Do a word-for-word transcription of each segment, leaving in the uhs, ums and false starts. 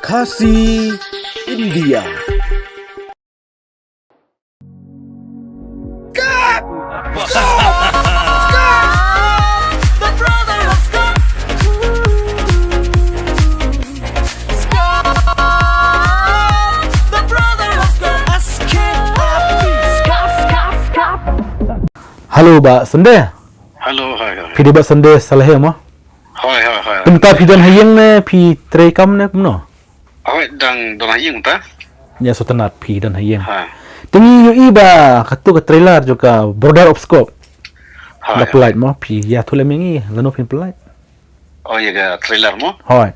Khasi India. Hello, Bah Sunday. Hello, hi, hi. Phi dei Bah Sunday Saleh mo? Hoi, hoi, hoi. Pynta phi don ha ïing ne phi trei kam ne kumno? Hoi, dang don ha ïing ta. Ïa sngewtynnat phi don ha ïing. Ha. Te ngi ïohi ba katu ka trailer jong ka Brother of Scope. Hoi, la hoi. Pynlait mo phi ïathuh lem ïa ngi lano phin pynlait. Oh, ïa ka trailer mo? Hoi.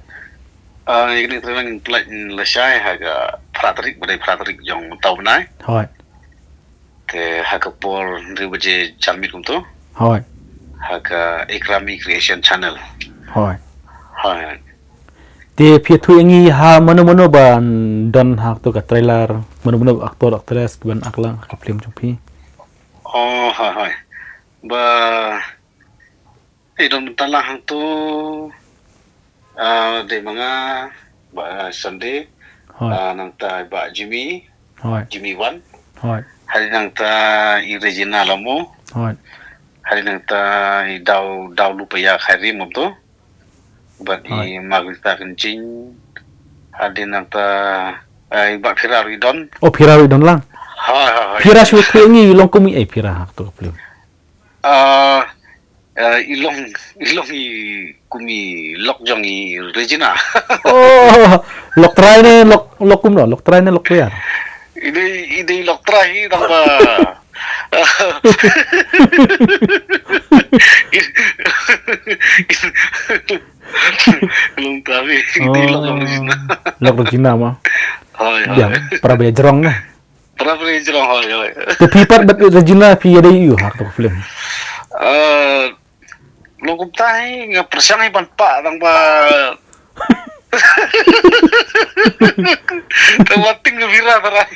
Ah, ïa kane ka trailer ngin pynlait lashai ha ka phra tarik, ba dei phra tarik jong mynta u bnai. Hoi. Te ha ka por hynriew baje janmiet kumto. Hoi. Ha ka Ikrami Creation Channel. Hoi. Hoi. Te phi ïathuh ïa ngi ha mano mano ban don ha kato ka trailer, mano mano actor actress ki ban act lang ha ka film jong phi. Oh, hoi, hoi. Ba I don mynta lang hangto, ah, dei ma nga, Bah Sunday, hoi. Ah, nangta Bah Jimmy, hoi. Jimmy Wan. Hoi. Hadien nangta i Regina Lamo. Hoi. Hadien nangta i Daw, Daw Lupaya Khairim kumto. Bad i, hoi. Margarita Kynjing. Hadien nangta, eh, i Bah Phira ruh i don. Oh, Phira ruh i don lang. Hoi, hoi, hoi. Phira shu ïathuh ïa ngi i long kum i ei Phira ha kato ka film. Ah, eh, i long, i long i kum i lok jong i Regina. Oh, lok trai ne lok, lok kumno? Lok trai ne lok trai? I dei, i dei lok trai hi tang ba. Long trai i dei lok jong Regina. Oh. Lok Regina mo. Hoi, hoi. Ïa, para ba ïa jrong na. Para pyrshah jrong, hoi, hoi. Te phi pat bad Regina phi ïadei ïa u ha kato ka film? Eh, long kumta hi nga pyrshang hi ban pah tang ba. Tang ba ting ka Phira tharai.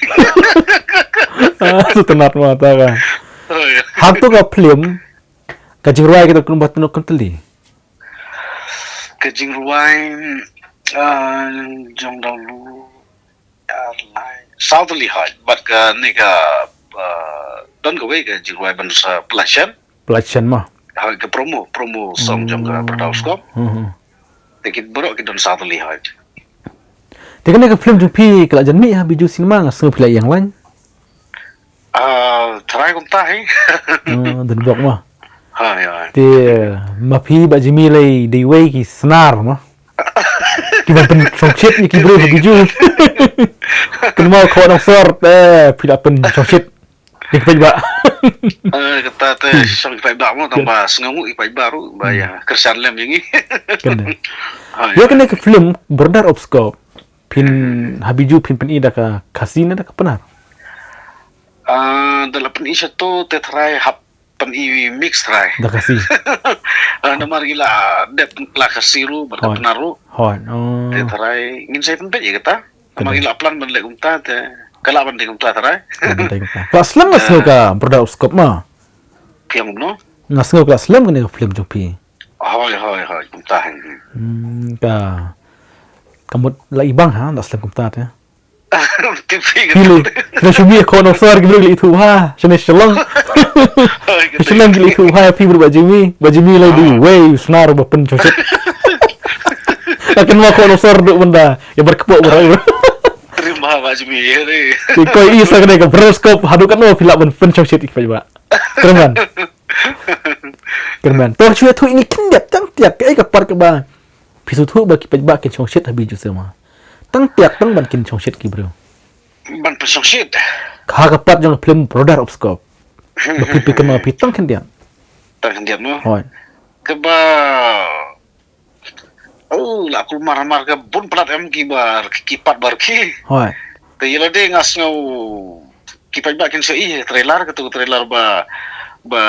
Ah, sngewtynnat ma ta ka. Hoi. Ha kato ka film ka jingrwai kata kumba tynuk kynthli. Ka jingrwai, ah, jong Daw Lu. Ar lai. Saw tylli hoi. Bad kane ka, ah, don kawei ka jingrwai ban sa Plashan. Plashan ma. Hoi ka promo, promo song jong ka Brother of Scope. Hmm, hmm. Te ki baroh ki don saw tylli hoi. Te kane ka film jong phi ka la jan mih ha Bijou Cinema nga sngew phi la ïeng lain. Ah, tharai kumta hi. Oh, don bok ma. Hoi, hoi. Te ma phi Bah Jimmy lei dei wei ki snar ma. Ki ban pynshongshit ïa ki briew ha Bijou. Kynmaw khaw Nongsor, eh, phi la pynshongshit ïa ki paidbah. Eh, kata te shong ki paidbah mo, tang ba sngewnguh ki paidbah ruh ba ïa kyrshan lem ïa ngi. Kane. Hoi, ïa kane ka film Brother of Scope. Phin ha Bijou phin pyni da ka Khasi ne da ka Pnar? Ah, da la pyni shato te tharai hap pyni mix tharai. Da Khasi. Ah, namar ngi la dep la Khasi ruh bad ka Pnar ruh. Hoi. Oh. Te tharai ngin sa pynbeit ïa kata. Namar ngi la plan ban leh kumta te ka lah ban dei kumta tharai. Ka lah ban dei kumta. Ka la slem nga sngew ka Brother of Scope ma. Phi ong kumno? Nga sngew ka la slem kane ka film jong phi. Hoi, hoi, hoi, kumta hi. Hmm, ka, ka mut la i bang ha, la slem kumta te. Te phi ka. Phi le, phi le shu mih khaw Nongsor ki briew ki la ithuh ha, shane Shillong. Hoi, ka. Shillong ki la ithuh ha, phi briew Bah Jimmy, Bah Jimmy la dei wei snar ba pynshongshit. Ka kynmaw khaw Nongsor duk bynda, ïa bar kpoh bar. Rim ha Bah Jimmy ïa re. Te koi i sa kane ka Brother of Scope, haduh katno phi lah ban pynshongshit ïa ki paidbah. Kyrmen. Kyrmen. To shu ïathuh ïa ngi khyndiat tang tiak kaei ka part kaba phi sngewthuh ba ki paidbah kin shongshit ha Bijou Cinema. Tang tiak tang ban kin shongshit ki briew. Ban pynshongshit. Ha ka part jong ka film Brother of Scope. Ba phi phi kynmaw phi tang khyndiat. Tang khyndiat mo. Hoi. Kaba Oh, la kulmar mar ka bun palat em ki bar ki pat bar ki. Hoi. Te ïa lade nga sngew ki paidbah kin sa ïohi trailer katu trailer ba, ba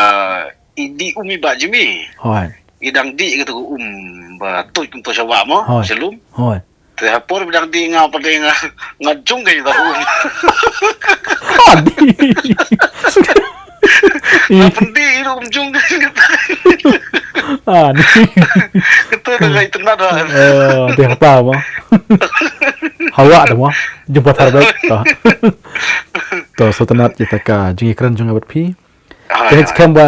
i dih um i Bah Jimmy. Hoi. I dang dih katu um ba tuid kumto sha wah mo, hoi, sha lum. Hoi. Te ha por ba dang dih nga pat nga, nga jong ka ïa ta um. Hoi. Nga pyndih i ruh um jong ka ïa ta. Ah, ni. Kata ka ïa tynat ha. Oh, te kata mo. Hawa da mo. Jumpa thar bek to. To, sngewtynnat ïa kata ka jingïakren jong nga bad phi. Hai, te hai. Skhem ba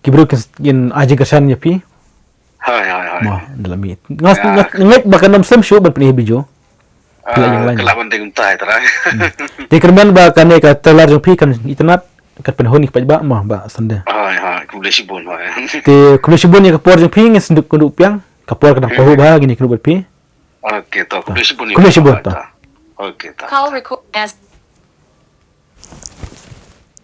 ki briew kin, kin ai jingkyrshan ïa phi. Hai, hai, hai. Mo, da la mih. Nga, nga ngeit ba kan ym slem shuh ban pyni video. Phi la ïeng line. Ka lah ban dei kumta trai. Te kyrmen ba kane ka trailer jong phi kan itynnat, kan pynhun ïa ki paidbah mo, Bah Sunday. Hai, hai, khublei shibun, hai. Te khublei shibun ïa ka por jong phi, ngin sngewduk kynduh biang. Ka por ka dang pahuh bha, ngin ïakynduh bad phi. Okay, to, khublei shibun. Khublei shibun, to. Okay, to. Call record as